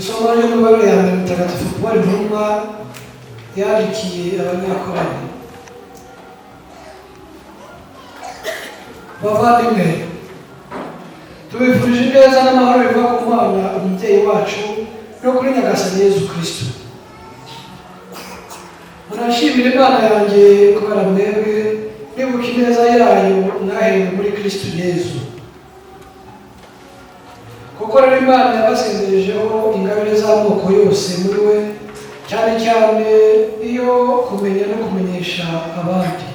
Isomo ryo mu ibaruwa ya mbere Mutagatifu Paul intumwa yandikiye Abanyakorinto. Bavandimwe, tubifurije ineza n'amahoro biva ku Mana umubyeyi wacu no kuri Nyagasani Yezu Kristo. Murashimira Imana yanjye kubera mwebwe, nibuka ineza yayo mwaherewe muri Kristo Yezu. Kuko rero Imana yabasenderejeho ingabire z'amoko yose muri we, cyane cyane iyo kumenya no kumenyesha abandi.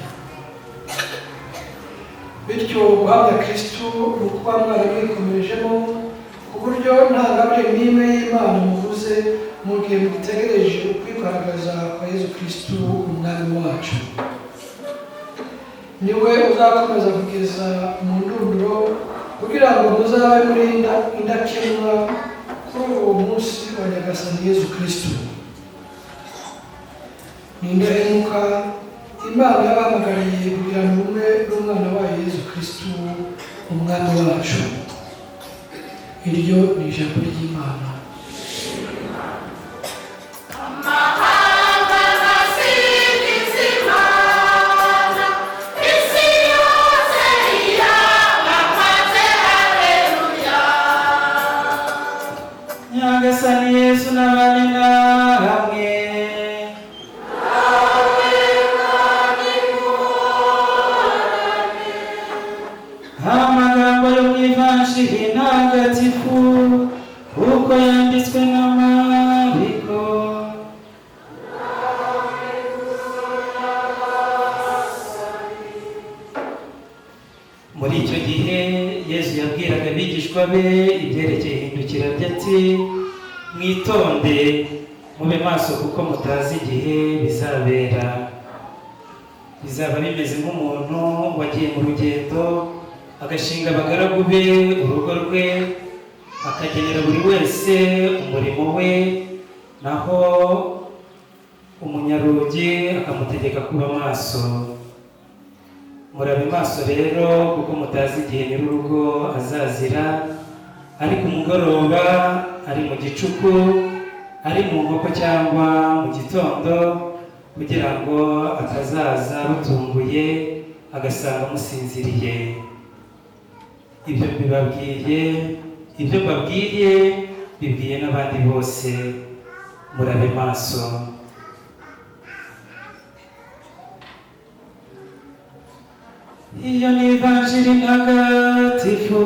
Bityo guhamya Kristo ni ukuba mwaramwikomerejemo, ku buryo nta ngabire n'imwe y'Imana mubuze mu gihe mugitegereje ukwigaragaza kwa Yezu Kristo Umwami wacu. Ni we uzakomeza kugeza mu ndunduro, kugira ngo muzabe muri indakemwa kuri uwo munsi wa Nyagasani Yezu Kristo. Ni indahemuka Imana yabahamagariye kugirana ubumwe n'Umwana wayo Yezu Kristo Umwami wacu. Iryo ni ijambo ry'Imana. Amahanga azasingiza Imana, isi yose iyamamaze, haleluya. Nyagasani Yesu nabane namwe. Amagambo yo mu Ivanjiri ntagatifu uko yanditswe na Mariko. Muri icyo gihe Yezu yabwiraga abigishwa be ibyerekeye ihindukira rye ati: mwitonde mube maso kuko mutazi igihe bizabera. Bizaba bimeze nk'umuntu wagiye mu rugendo agashinga abagaragu be urugo rwe, akagenera buri wese umurimo we, naho umunyarugi akamutegeka kuba maso. Murabe maso rero kuko mutazi igihe nyir'urugo azazira, ari ku mugoroba, ari mu gicuku, ari mu nkoko cyangwa mu gitondo, kugira ngo atazaza rutunguye agasanga musinziriye. Ibyo mbibabwiye, ibyo mbabwiye bibwiye n'abandi bose, murabe maso. Iyo ni Ivanjiri ntagatifu.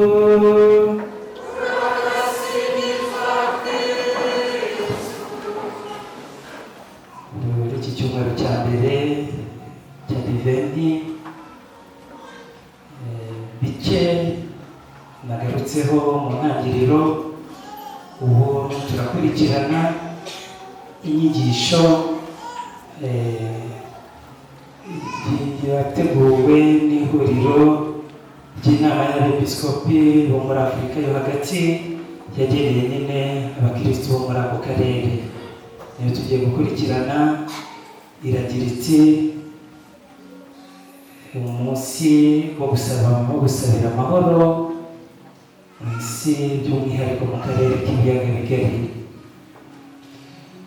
Muri iki cyumweru cya mbere cya Adiventi, bike nagarutseho mu ntangiriro, ubu turakurikirana inyigisho yateguwe n'ihuriro ry'inama y'abepiskopi bo muri Afurika yo hagati, yageneye nyine abakristo bo muri ako karere. Niyo tugiye gukurikirana, iragira iti: umunsi wo gusaba wo gusabira amahoro mu isi, by'umwihariko mu karere k'ibiyaga bigari.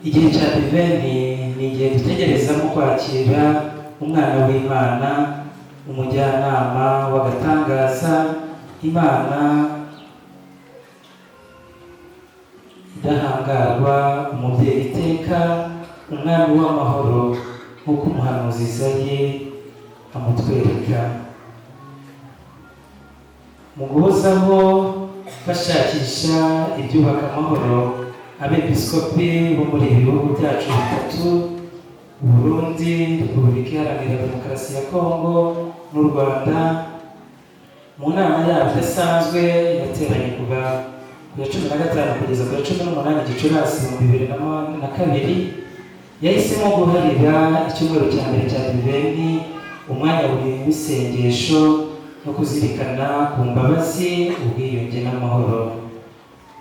Igihe cya Adiventi ni igihe dutegerezamo kwakira Umwana w'Imana, umujyanama w'agatangaza, Imana idahangarwa, umubyeyi iteka, umwami w'amahoro, nk'uko umuhanuzi Izayi amutwereka. Mu guhozaho bashakisha ibyubaka amahoro, abepiskopi bo muri ibi bihugu byacu bitatu, Burundi, Repubulika Iharanira Demokarasi ya Kongo n'u Rwanda, mu nama yabo idasanzwe yateranye kuva ku ya 15 kugeza ku ya 18 Gicurasi 2002, yahisemo guharira icyumweru cya mbere cya Adiventi umwanya w'isengesho no kuzirikana ku mbabazi, ubwiyunge n'amahoro.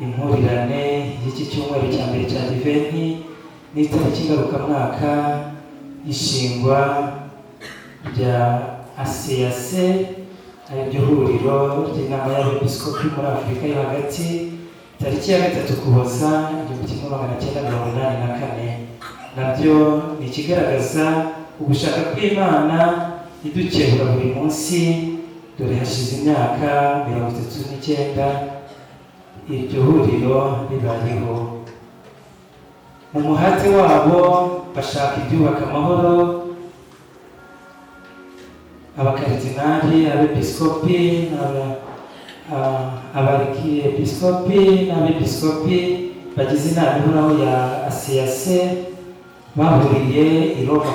Impurirane y'iki cyumweru cya mbere cya Adiventi n'itariki ngarukamwaka y'ishingwa rya ACAC, ariryo huriro ry'inama y'abepiskopi muri Afurika yo hagati, Tariki ya 3 Ukuboza 1984, nabyo ni ikigaragaza ugushaka kw'Imana idukebura buri munsi. Dore hashize imyaka 39 iryo huriro ribayeho. Mu muhate wabo bashaka ibyubaka amahoro, abakaridinali, abepiskopi, abarkiyepiskopi n'abepiskopi bagize inama ihoraho ya ACAC bahuriye i Roma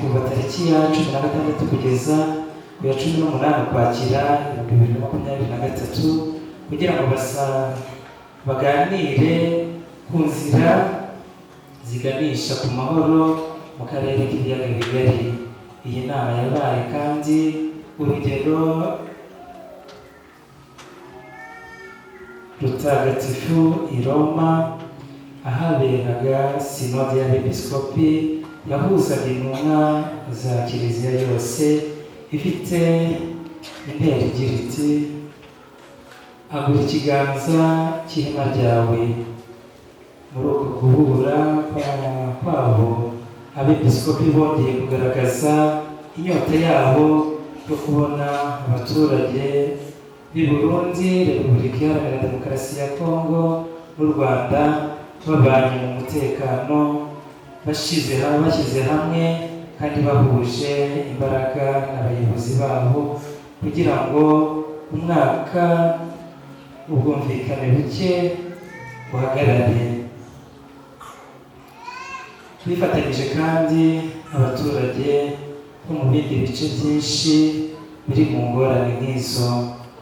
kuva tariki ya 16 kugeza ku ya 18 Ukwakira 2023, kugira ngo baganire ku nzira ziganisha ku mahoro mu karere k'Ibiyaga Bigari. Iyi nama yabaye kandi urugero rutagatifu i Roma, ahaberaga sinode y'abepiskopi yahuzaga intumwa za Kiliziya yose, ifite intero igira iti: "Agura ikiganza cy'ihema ryawe." Muri uko guhura kwabo, abepiskopi bongeye kugaragaza inyota yabo yo kubona abaturage b'i Burundi, Repubulika Iharanira Demokarasi ya Kongo n'u Rwanda babanye mu mutekano, bashyize hamwe kandi bahuje imbaraga n'abayobozi babo, kugira ngo umwaka ubwumvikane buke buhagarare. Bifatanyije kandi abaturage bo mu bindi bice byinshi biri mu ngorane nk'izo,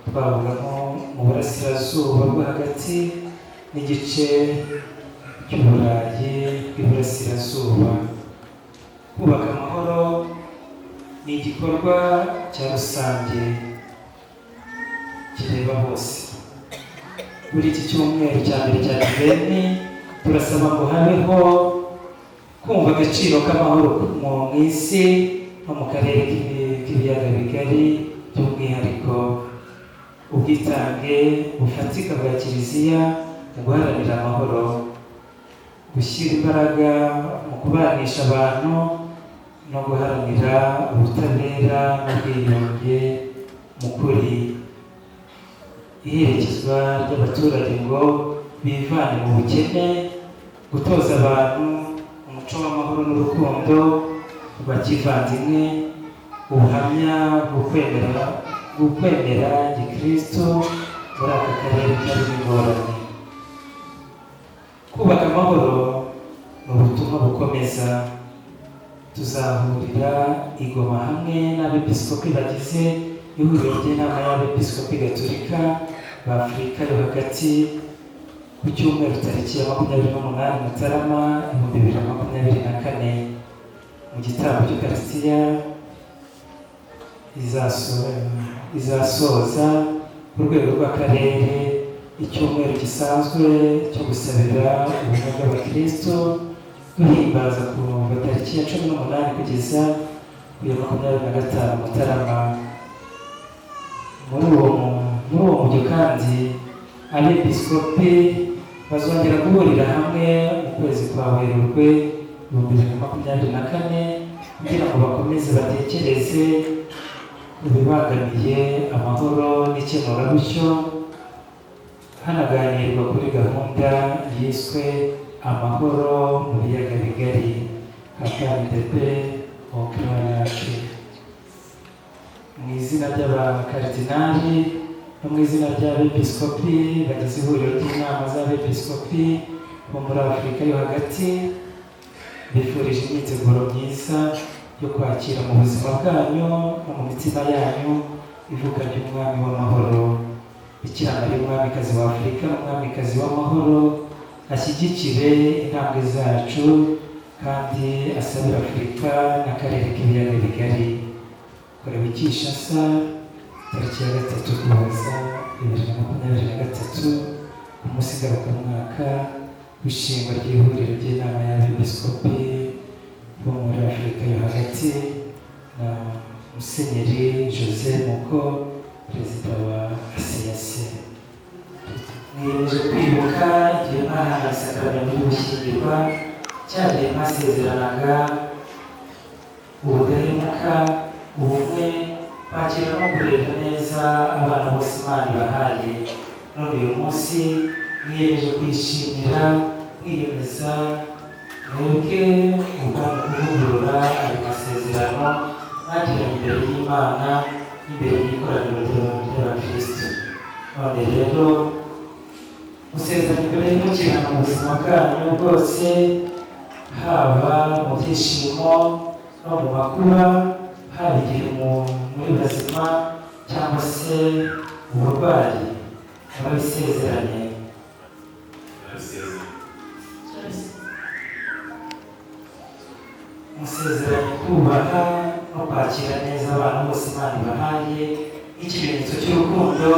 twavuga nko mu burasirazuba bwo hagati n'igice cy'Uburayi bw'iburasirazuba. Kubaka amahoro ni igikorwa cya rusange kireba bose. Muri iki cyumweru cya mbere cya Adventi, turasaba ngo habeho kumva agaciro k'amahoro mu isi no mu karere k'Ibiyaga Bigari by'umwihariko, ubwitange bufatika bwa Kiliziya mu guharanira amahoro, gushyira imbaraga mu kubanisha abantu no guharanira ubutabera n'ubwiyunge mu kuri, iherekezwa ry'abaturage ngo bivane mu bukene, gutoza abantu umuco w'amahoro n'urukundo rwa kivandimwe, ubuhamya bw'ukwemera gikristo muri aka karere karimo ingorane. Kubaka amahoro ni ubutumwa bukomeza. Tuzahurira i Goma hamwe n'abepiskopi bagize ihuriro ry'inama y'abepiskopi gatolika ba Afurika yo hagati ku cyumweru tariki ya 28 Mutarama 2024, mu gitambo cy'Ukarisitiya izasoza ku rwego rw'akarere icyumweru gisanzwe cyo gusabira ubumwe bw'abakristo, duhimbaza kuva tariki ya 18 kugeza ku ya 25 Mutarama. Muri uwo mujyo kandi, abepiskopi bazongera guhurira hamwe mu kwezi kwa Werurwe 2024, kugira ngo bakomeze batekereze ku bibangamiye amahoro n'ikemurabushyo, hanaganirwa kuri gahunda yiswe "Amahoro mu Biyaga Bigari", Campagne de paix au Grands Lacs. Mu izina ry'abakaridinali no mu izina ry'abepiskopi bagize ihuriro ry'inama z'abepiskopi bo muri Afurika yo hagati, bifurije imyiteguro myiza yo kwakira mu buzima bwanyu no mu mitima yanyu ivuka ry'Umwami w'amahoro. Bikira Mariya, Umwamikazi wa Afurika n'Umwamikazi w'amahoro, ashyigikire intambwe zacu kandi asabire Afurika n'akarere k'Ibiyaga Bigari. Korewe i Kinshasa tariki ya 3 Ukuboza 2023, ku munsi ngarukamwaka w'ishingwa ry'ihuriro ry'inama y'abepiskopi bo muri Afurika yo hagati, na Musenyeri Jose Muko, perezida wa ACAC. Mwiyemeje kwibuka. Mwahana isakaramentu y'ugushyingirwa, cyagihe mwasezeranaga ubudahemuka, ubumwe, kwakira no kurera neza abana bose Imana ibahaye. None uyu munsi mwiyemeje kwishimira, mwiyemeza mwebwe ubwanyu kuvugurura ayo masezerano mwagiranye imbere y'Imana n'imbere y'ikoraniro ry'abakristo. None rero musezeranye imbere y'umukirana mu buzima bwanyu bwose, haba mu byishimo no mu makuba, haba igihe muri bazima cyangwa se uburwayi, murabisezeranye. Musezeranye kubaha no kwakira neza abantu bose Imana ibahaye nk'ikimenyetso cy'urukundo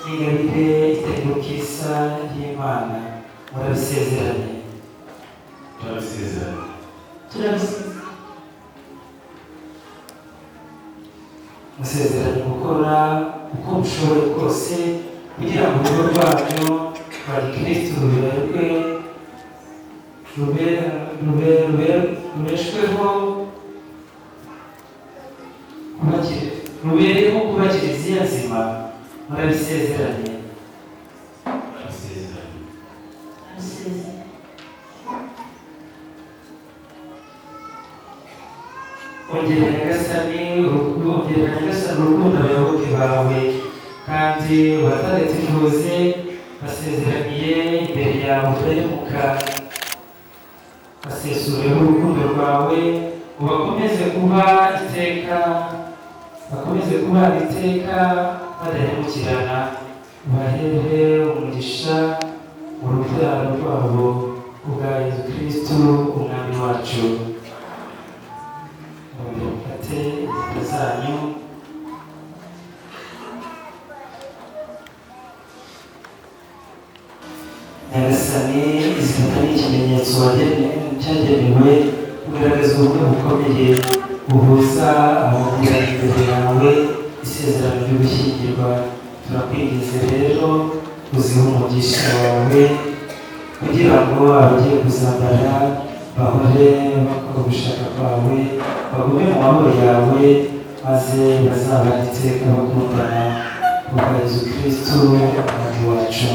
n'ingabire itagira isa y'Imana. Murabisezeranye. Turabisezeranye. Turabisezeranye. Musezeranye gukora uko mushoboye kose kugira ngo urugo rwanyu rwa gikristu ruberwe rubeshweho rubereho kuba kiliziya nzima. Murabisezeranye. Turabisezeranye. Ongera Nyagasani urukundo abayoboke bawe, kandi ubatagatifuze basezeraniye imbere yawe udahemuka. Basesureho urukundo rwawe, ubakomeze kuba iteka, bakomeze kuba iteka badahemukirana, ubahere umugisha mu rubyaro rwabo kubwa Yezu Kristu umwami wacu. Mufate impeta zanyu. Nyagasani, izi mpeta ni ikimenyetso cyagenewe kugaragaza ubumwe bukomeye buhuza abagirana imbere yawe isezerano ryo gushyingirwa. Turakwinginze rero uzihe umugisha wawe kugira ngo abagiye kuzambara bahore bakora ugushaka kwawe, bagume mu mahoro yawe, maze bazabane iteka bakundana kubwa Yezu Kristu umwami wacu.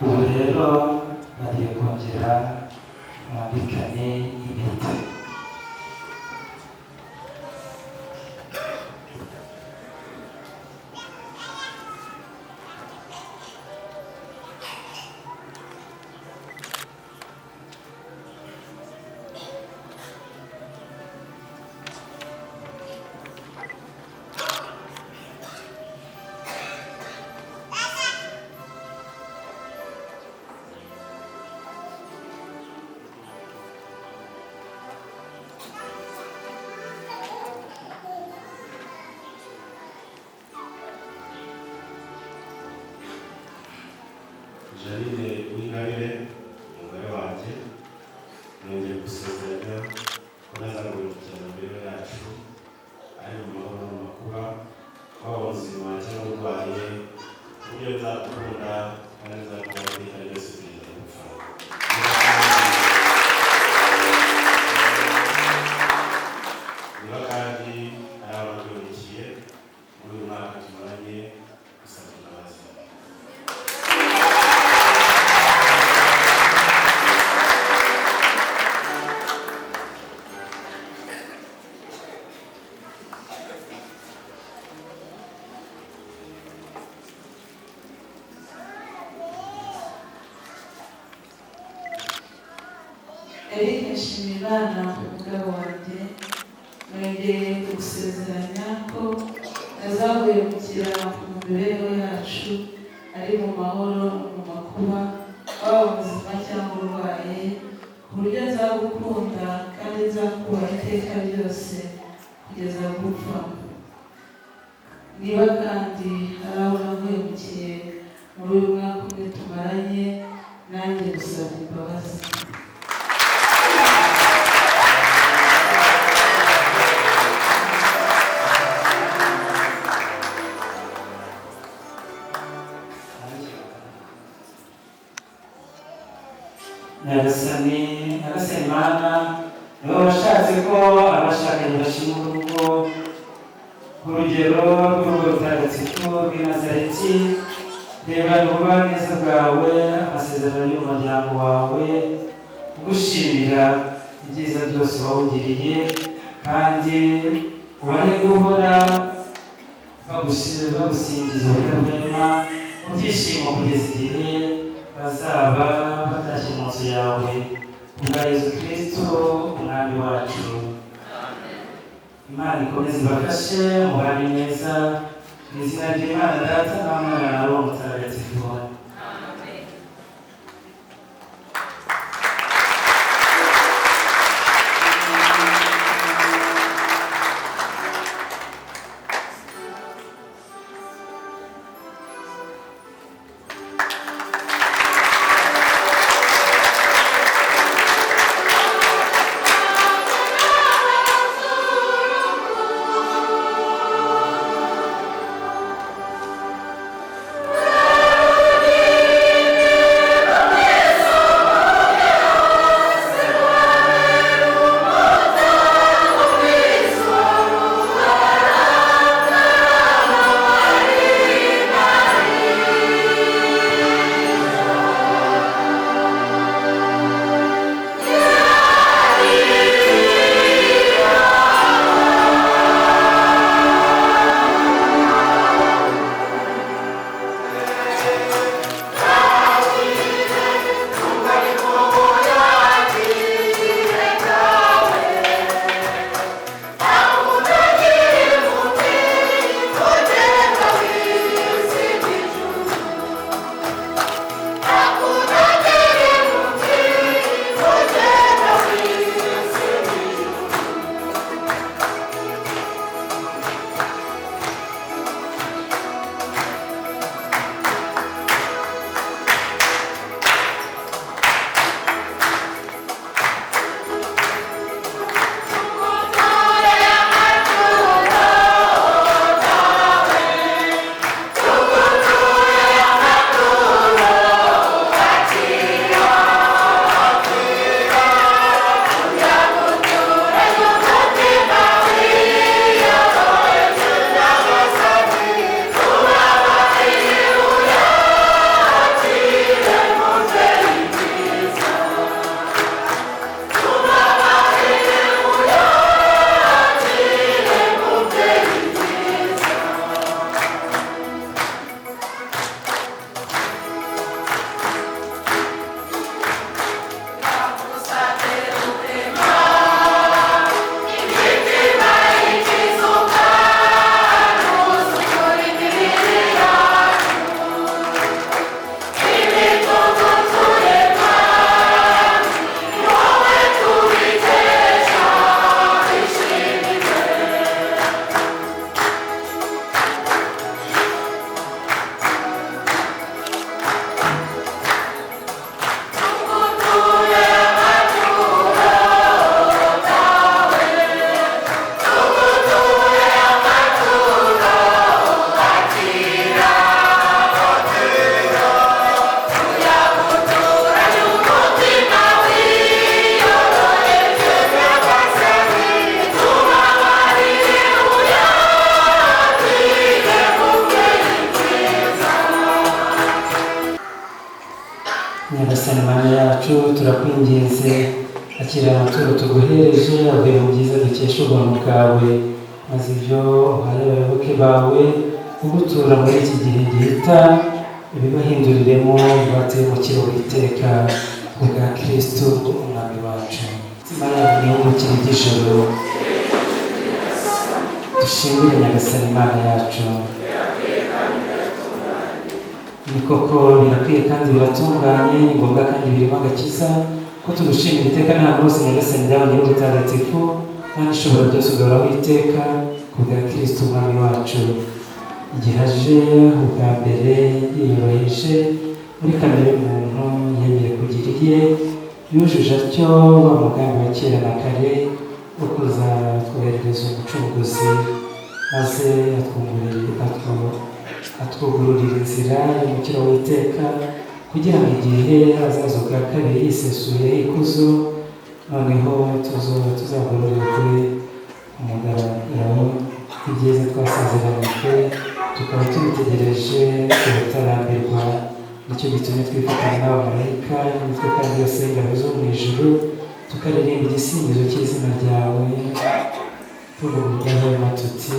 Ubu rero bagiye kongera mwambikane impeta. Janine Uwingabire, umugore wanjye, nongeye gusezeranya ko ntazagurukira mu mibereho yacu, ari mu mahoro no mu makuba, waba muzima cyangwa urwaye, ku buryo nzakunda kandi nzakubaha iteka ryose kugeza gupfa. Niba kandi hari abakurikiye muri uyu mwaka tumaranye, gusaba imbabazi. Eric Nshimiyimana, umugabo wanjye, nongeye kugusezeranya ko ntazaguhemukira mu mibereho yacu, ari mu mahoro no mu makuba, waba muzima cyangwa urwaye, ku buryo nzagukunda kandi nzakubaha iteka ryose kugeza gupfa. Niba kandi hari aho naguhemukiye muri uyu mwaka umwe tumaranye, nanjye gusaba imbabazi. Nyagasani, Nyagasani Mana, niwe washatse ko abashakanye bashinga urugo ku rugero rw'urugo rutagatifu rw'i Nazareti. Reba ubugwaneza bwawe, amasezerano y'umuryango wawe, ugushimira ibyiza byose wawugiriye, kandi ubahe guhora bagusingiza ubudahwema mu byishimo kugeza igihe bazaba batashye mu nzu yawe, kubwa Yezu Kristo Umwami wacu. Imana ikomeze ibafashe mubane neza, mu izina ry'Imana Data na Mwana na Roho Mutagatifu. Nyagasani Mana yacu, turakwinginze, akira amaturo tuguhereje avuye mu byiza dukesha ubuntu bwawe, maze ibyo uhaye abayoboke bawe kugutura muri iki gihe gihita ibibahinduriremo ingwate y'umukiro w'iteka, kubwa Kristo Umwami wacu. Imitima yabo nihumukire iby'ijoro. Dushimire Nyagasani Imana yacu. Ni koko birakwiye kandi biratunganye, ni ngombwa kandi birimo agakiza ko tugushimira iteka n'ahantu hose, Nyagasani Dawe Nyir'ubutagatifu, Mana ishobora byose ugahoraho iteka, ku bwa Kristo Umwami wacu. Igihe aje ubwa mbere yiyoroheje muri kamere muntu, yemeye kugira iye, yujuje atyo wa mugambi wa kera na kare wo kuzatwoherereza umucunguzi, maze atwugururira inzira y'umukiro w'iteka, kugira ngo igihe azaza ubwa kabiri yisesuye ikuzo, noneho tuzagororerwe umugaragaro ibyiza twasezeranijwe, tukaba tubitegereje ubutarambirwa. Nicyo gitumye twifatanya n'abamarayika n'imitwe kandi yose y'ingabo zo mu ijuru, tukaririmba igisingizo cy'izina ryawe, tuvuga ubudahwema tuti: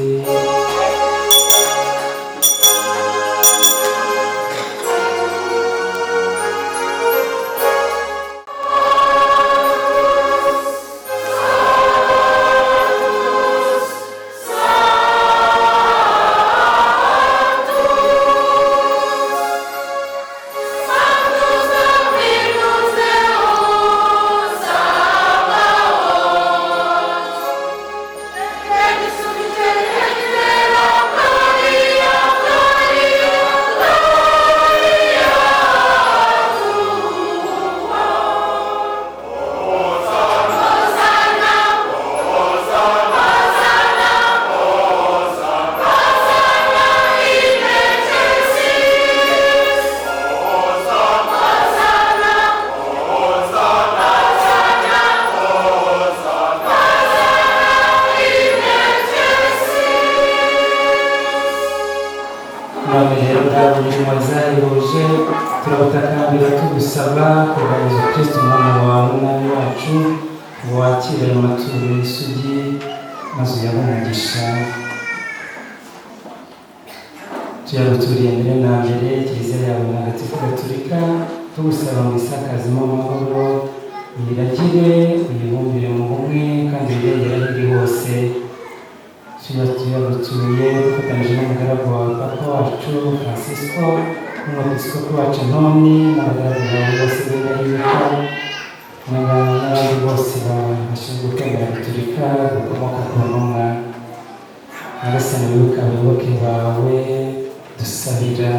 None rero Dawe imirimo zahebuje, turabatakambira tugusaba kubwa Yezu Kristo Umwana wawe Umwami wacu, ngo wakire ayo maturo y'isugi maze uyahe umugisha. Tuyaguturiye mbere na mbere Kiliziya yawe Ntagatifu Gatolika, tugusaba ngo isakazemo amahoro, uyiragire, uyibumbire mu bumwe kandi uyirengere aho iri hose. Tuyagutuye dufatanyije n'umugaragu wawe Papa wacu Francisco, n'umwepiskopi wacu Antoni, n'abagaragu bawe bose b'indahemuka, n'abandi bose bashinzwe kwemera Gatolika bakomoka ku ntumwa. Nyagasani wibuke abayoboke bawe dusabira,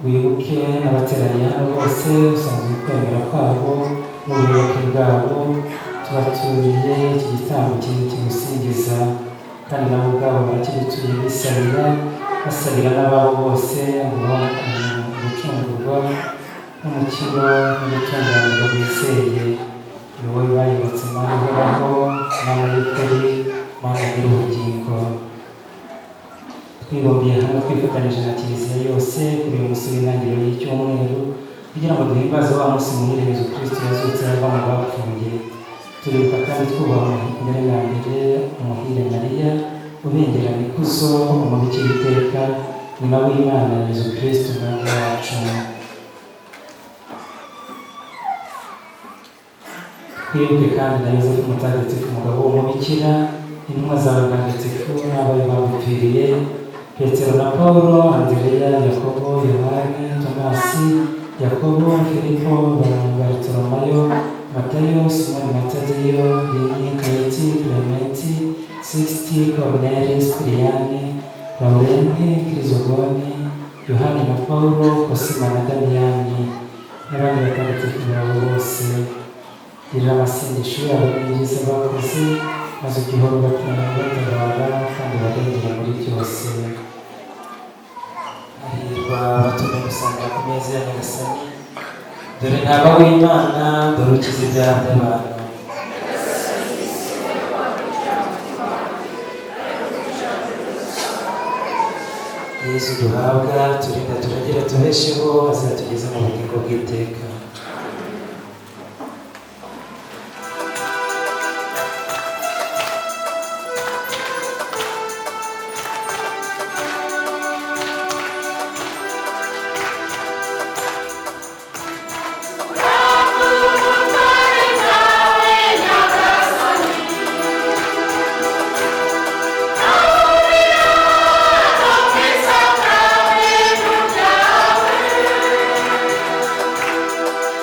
wibuke n'abateraniye hano bose usanzwe kwemera kwabo n'ubuyoboke bwabo. Tubaturiye iki gitambo kigusingiza, kandi nabo ubwabo barakigutuye bisabira, basabira n'ababo bose ngo gucungurwa n'umukiro no gutunganirwa bizeye. Ni wowe bayobotse Mana ihoraho, Mana y'ukuri, Mana nyir'ubugingo. Twibumbiye hamwe twifatanyije na Kiliziya yose kuri uyu munsi w'intangiriro y'icyumweru, kugira ngo duhimbaze wa munsi muhire Yezu Kristo yazutse ava mu bapfuye. Turibuka kandi twubaha mbere na mbere umuhire Mariya ubengerana ikuzo, umubikira iteka, nyina w'Imana Yezu Kristo Umwami wacu. Twibuke kandi na Yozefu Mutagatifu umugabo w'umubikira, intumwa zawe ntagatifu n'abawe bagupfiriye, Petero na Paulo, Andereya, Yakobo, Yohani, Tomasi, Yakobo, Filipo, Barutolomayo, Matayo, Simoni Matadeyo, Lini, Kayeti, Clementi, Sixti, Corneli, Sipiriyani, Laurenti, Kirizogoni, Yohani na Paulo, Kosima na Damiyani, n'abandi batagatifu bawe bose. Girira amasengesho yabo n'ibyiza bakoze, maze ujye uhora ubatabara kandi ubarengere muri byose. Hahirwa abatumiwe gusangira ku meza ya Nyagasani, dore ntaba w'Imana, dore ukiza ibyaha by'abantu. Yezu duhabwa, turinda, turagira, tubesheho, azatugeze mu bugingo bw'iteka. Thank you.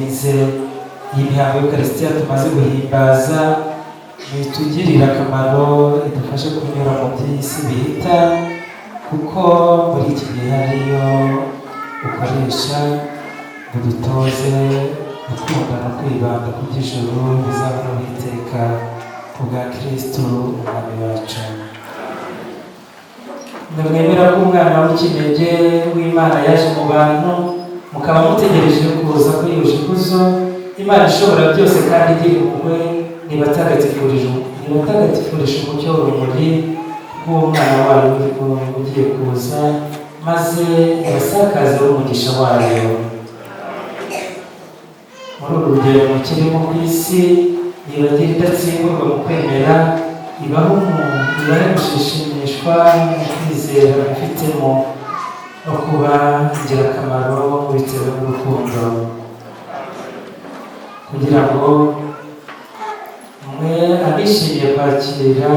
Uturinze iyi mihango y'Ukarisitiya tumaze guhimbaza, nitugirire akamaro, idufashe kunyura mu by'isi bihita, kuko muri iki gihe ariyo ukoresha ngo dutoze gukunda no kwibanda ku by'ijuru bizahoraho iteka, ku bwa Kristo Umwami wacu. Nimwemera ko Umwana w'ikinege w'Imana yaje mu bantu, mukaba mutegereje kuza kuri yuje ikuzo, Imana ishobora byose kandi igira impuhwe nibatagatifurisha umucyo w'urumuri rw'Umwana wayo ugiye kuza, maze ibasakazeho umugisha wayo. Muri uru rugendo mukirimo ku isi, nibagira idatsimburwa mu kwemera, ibahe ibahe gushishimishwa no kwizera mufitemo no kuba ingirakamaro bitewe n'urukundo, kugira ngo mwe abishimiye kwakira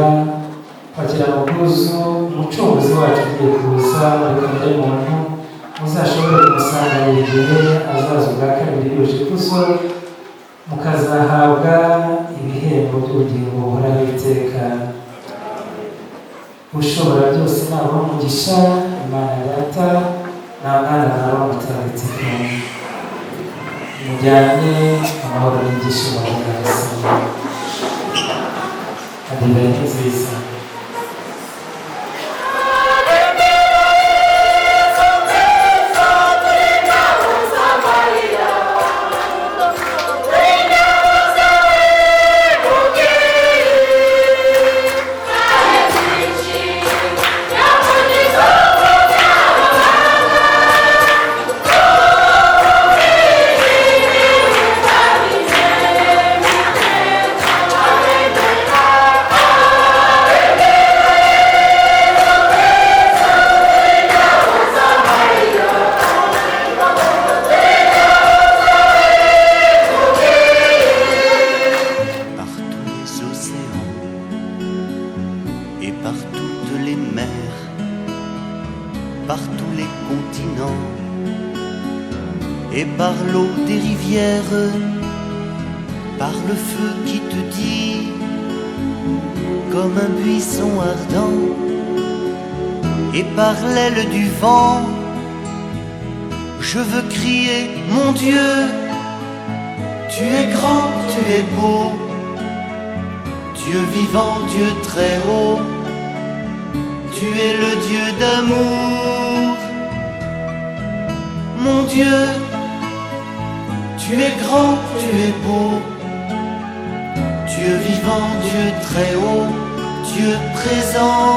mu bwuzu Umucunguzi wacu ugiye kuza muri kamere muntu, muzashobore kumusanganira igihe azaza ubwa kabiri yuje ikuzo, mukazahabwa ibihembo by'ubugingo buhoraho iteka. Ushobora byose nabahe umugisha, Imana Data na Mwana na Roho Mutagatifu. Mujyane amahoro n'ibyishimo bya Nyagasani. Adiventi nziza. Par tous les océans et par toutes les mers, par tous les continents et par l'eau des rivières, par le feu qui te dit comme un buisson ardent et par l'aile du vent, je veux crier, mon Dieu, tu es grand, tu es beau, Dieu vivant, Dieu très haut, tu es le Dieu d'amour. Mon Dieu, tu es grand, tu es beau, Dieu vivant, Dieu très haut, Dieu présent.